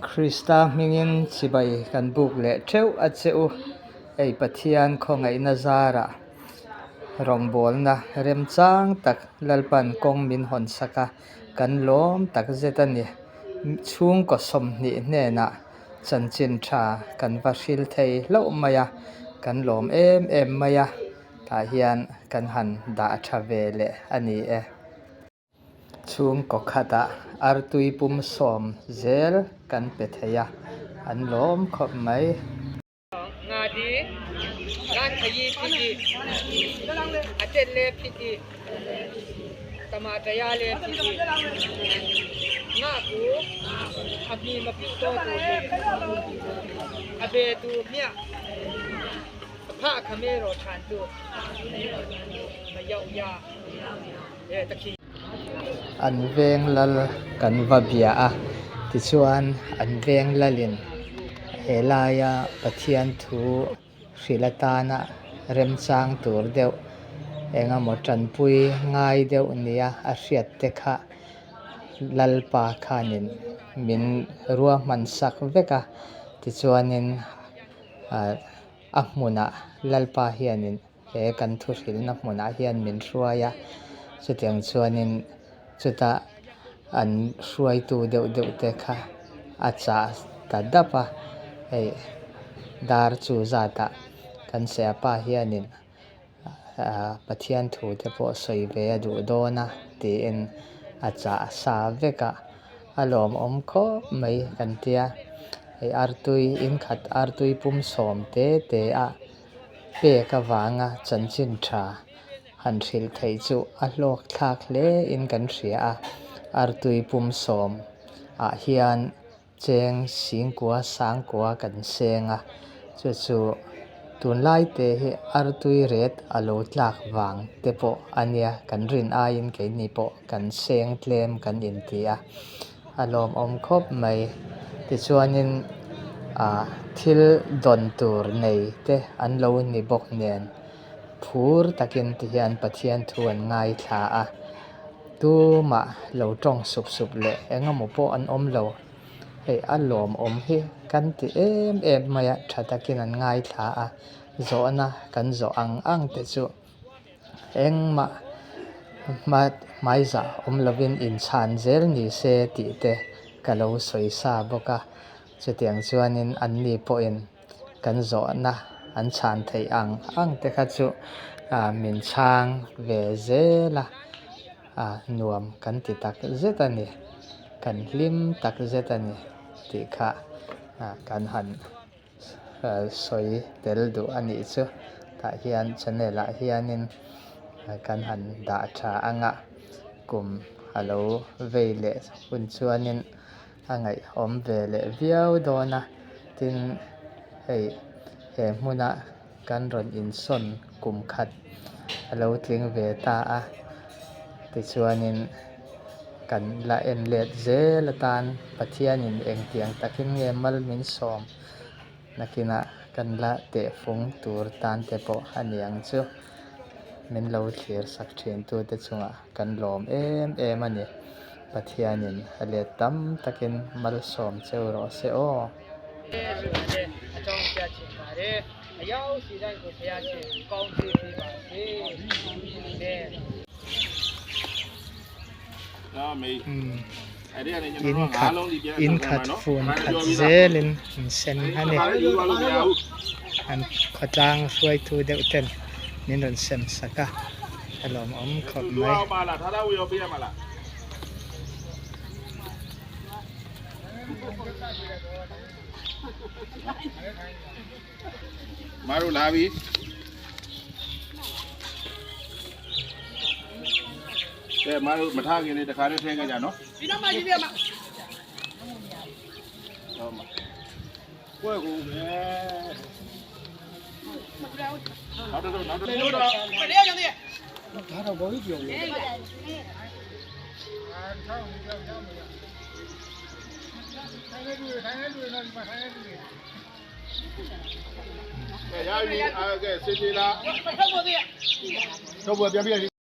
Krista hmingin chibai kan buk leh theuh a che u. Hei Pathian khawngaihna zarah rawngbawlna remchang tak Lalpan kawng min hawn sak a, kan lawm tak zet a ni. Chhungkaw 20 hnenah chanchin tha kan va hril thei hlauh mai a, kan lawm em em mai a, tah hian kan han dah tha ve leh a ni e. Chhungkaw khatah artui pum 10 zel kan pe thei a, an lawm khawp mai. An veng lal kan va bia a, tichuan an veng lalin he laia Pathian thu hrilh atana remchang tur deuh eng emaw tanpui ngai deuh nia a hriat te kha Lalpa khanin min ruahman sak vek a, tichuanin a hmunah Lalpa hianin. He kan thuhrilhna hmunah hian min hruai a, chutiang chuanin chuta an hruaitu deuh deuh te kha a chah ta dap a, hei dar chu zatah kan siapa hianin ah Pathian thu te pawh sawi ve a duh dawn a tiin a chah sa vek a, a lawmawm khawp mai kan tia, hei artui inkhat artui pum 10 te te a. Pek avanga chanchin tha han hrilh theih chu a hlawk thlak hle in kan hria a, artui pum 10 ah hian cheng singkua sangkua kan seng a, chu chu tunlai te hi artui ret a lo tlak vang te pawh a nia kan rin aiin keini pawh kan seng tlem kan inti a. A lawmawm khawp mai. Tichuanin ah thil dawn tur nei te an lo ni bawk nen phur takin ti hian Pathian thu an ngaithla a. Tumah lo tawng sup sup leh eng emaw pawh an awm lo. Hei a lawmawm hi kan ti em em mai a, tha takin an ngaithla a. Zawhna kan zawh ang ang te chu. Engmah hmaizah awm lovin inchhan zel ni se tih te ka lo sawi sa bawk a, chutiang chuanin anni pawhin kan zawhna an chhan theih ang ang te kha chu min chhang ve zel a, nuam kan ti tak zet a ni, kan hlim tak zet a ni tih kha kan han. Sawi tel duh a nih chu tah hian channel ah hianin kan han dah tha anga kum a lo vei leh hun chuanin a ngaihawm ve leh viau dawn a tin hei he hmuna kan rawn insawn kum khat a lo tling ve ta a tichuanin kan la en let zel atan Pathianin engtiang takin nge mal min sawm nakinah kan la tehfung tur tan te pawh a ni ang chu min lo thlir sak thin tute chungah kan lawm em em a ni Pathianin a let tam takin malsawm cheu rawh se aw. In khat in khat fun khat zelin an sen a ni an khawtlang hruaitu deuh ten min rawn sem sak a a lawmawm khawp mai.